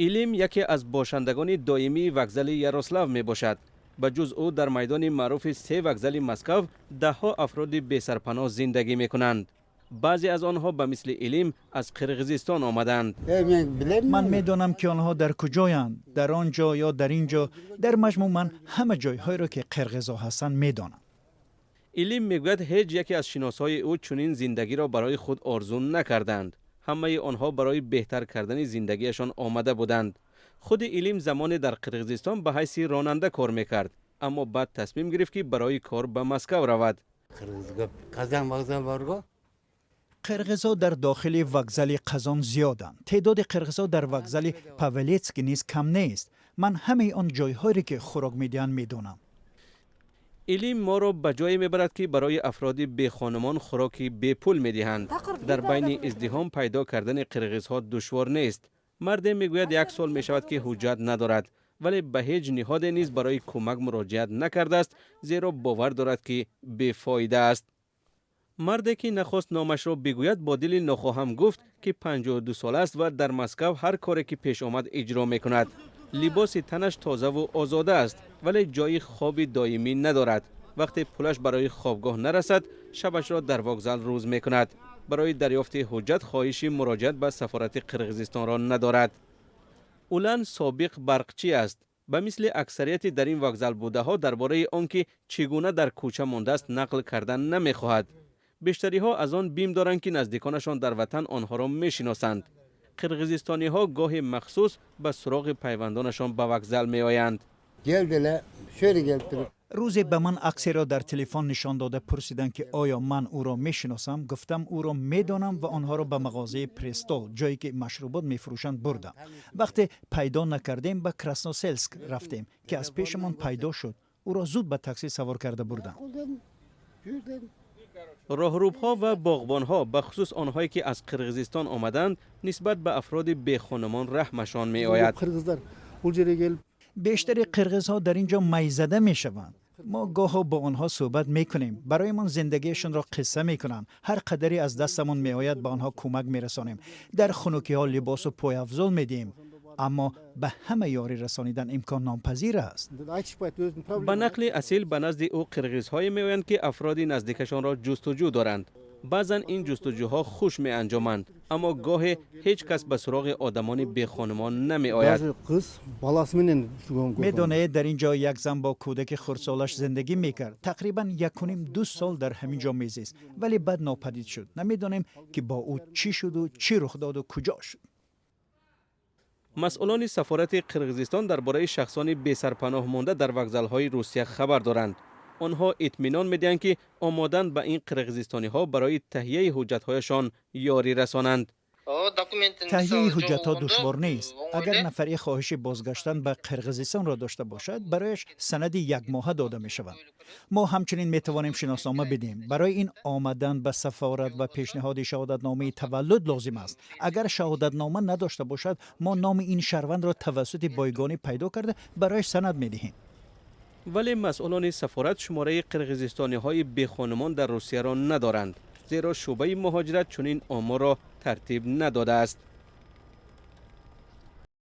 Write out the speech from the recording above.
Илим яке аз бошандагони доимии вокзали Ярослав мебошад. Ба ҷуз ӯ дар майдони маъруфи се вокзали Москав даҳҳо афроди бесарпаноҳ зиндагӣ мекунанд. Баъзе аз онҳо ба мисли Илим аз Қирғизистон омаданд. Ман медонам, ки онҳо дар куҷоянд, дар он ҷо ё дар ин ҷо. Дар маҷмӯъ ман ҳама ҷойҳоеро, ки қирғизҳо ҳастанд, медонам. Илим мегӯяд, ҳеҷ яке аз шиносҳои ӯ чунин зиндагиро барои худ орзу накарданд. Ҳамаи онҳо барои беҳтар кардани зиндагиашон омада буданд. Худи Илим замоне дар Қирғизистон ба ҳайси ронанда кор мекард, аммо баъд тасмим гирифт, ки барои кор ба Москав равад. Казан вокзал бар го. Қирғизҳо дар дохили вокзали Қазон зиёданд. Теъдоди қирғизҳо дар вокзали Павелецкий низ кам нест. Ман ҳамаи он ҷойҳоеро, ки хӯрок медиҳанд, медонам. Илим моро ба ҷое мебарад, ки барои афроди бехонумон хӯроки бепул медиҳанд. Дар байни издиҳом пайдо кардани қирғизҳо душвор нест. Марде мегӯяд, як сол мешавад, ки ҳуҷҷат надорад, вале ба ҳеҷ ниҳоде низ барои кӯмак муроҷиат накардааст, зеро бовар дорад, ки бефоида аст. Марде, ки нахост номашро бигӯяд, бо дили нохоҳам гуфт, ки 52 сола аст ва дар Москав ҳар коре ки пеш омад, иҷро мекунад. Либоси танаш тозаву озода аст, вале ҷои хоби доимӣ надорад. Вақте пулаш барои хобгоҳ нарасад, шабашро дар вокзал рӯз мекунад. Барои дарёфти ҳуҷҷат хоҳиши муроҷиат ба сафорати Қирғизистонро надорад. Улан собиқ барқчӣ аст. Ба мисли аксарияти дар ин вокзал будаҳо дар бораи он ки чӣ гуна дар кӯча мондааст, нақл кардан намехоҳад. Бештариҳо аз он бим доранд, ки наздиконашон дар ватан онҳоро мешиносанд. Қирғизистониҳо гоҳе махсус ба суроғи пайвандонашон ба вокзал меоянд. Geldiler, şöyle gelip durup. Рӯзе ба ман аксеро дар телефон нишон дода, пурсиданд, ки оё ман ӯро мешиносам. Гуфтам, ӯро медонам ва онҳоро ба мағозаи Престол, ҷое ки машрубот мефурӯшанд, бурдам. Вақте пайдо накардем, ба Красносельск рафтем, ки аз пешамон пайдо шуд. Ӯро зуд ба таксӣ савор карда бурдам. Роҳрубҳо ва боғбонҳо, бахусус онҳое ки аз Қирғизистон омаданд, нисбат ба афроди бехонумон раҳмашон меояд. Кыргыздар бул жерге келип Бештари қирғизҳо дар ин ҷо майзада мешаванд. Мо гоҳо бо онҳо суҳбат мекунем, бароямон зиндагиашонро қисса мекунанд. Ҳар қадаре аз дастамон меояд, ба онҳо кӯмак мерасонем, дар хунукиҳо либосу пойафзол медиҳем, аммо ба ҳама ёрӣ расонидан имконнопазир аст. Айтышпайт өзүнүн Ба проблема. нақли Асил, ба назди ӯ қирғизҳое меоянд, ки афроди наздикашонро ҷустуҷӯ доранд. Баъзан ин ҷустуҷӯҳо хуш меанҷоманд, аммо гоҳе ҳеҷ кас ба суроғи одамони бехонумон намеояд. Даже кыз баласы менен жүргөн көргөм. Медонед, дар ин ҷо як зан бо кӯдаки хурдсолаш зиндагӣ мекард. Тақрибан 1,5-2 сол дар ҳамин ҷо мезист, вале баъд нопадид шуд. Намедонем, ки бо ӯ чӣ шуду чӣ рух доду куҷо шуд. Масъулони сафорати Қирғизистон дар бораи шахсони бесарпаноҳ монда дар вокзалҳои Русия хабар доранд. Онҳо итминон медиҳанд, ки омоданд ба ин қирғизистониҳо барои таҳияи ҳуҷҷатҳояшон ёрӣ расонанд. Таҳияи ҳуҷҷатҳо душвор нест. Агар нафаре хоҳиши бозгаштан ба Қирғизистонро дошта бошад, барояш санади якмоҳа дода мешавад. Мо ҳамчунин метавонем шиноснома бидиҳем. Барои ин омадан ба сафорат ва пешниҳоди шаҳодатномаи таваллуд лозим аст. Агар шаҳодатнома надошта бошад, мо номи ин шаҳрвандро тавассути бойгонӣ пайдо карда, барояш санад медиҳем. Вале масъулони сафорат шумораи қирғизистониҳои бехонумон дар Русияро надоранд, зеро шӯъбаи муҳоҷират чунин оморро тартиб надодааст.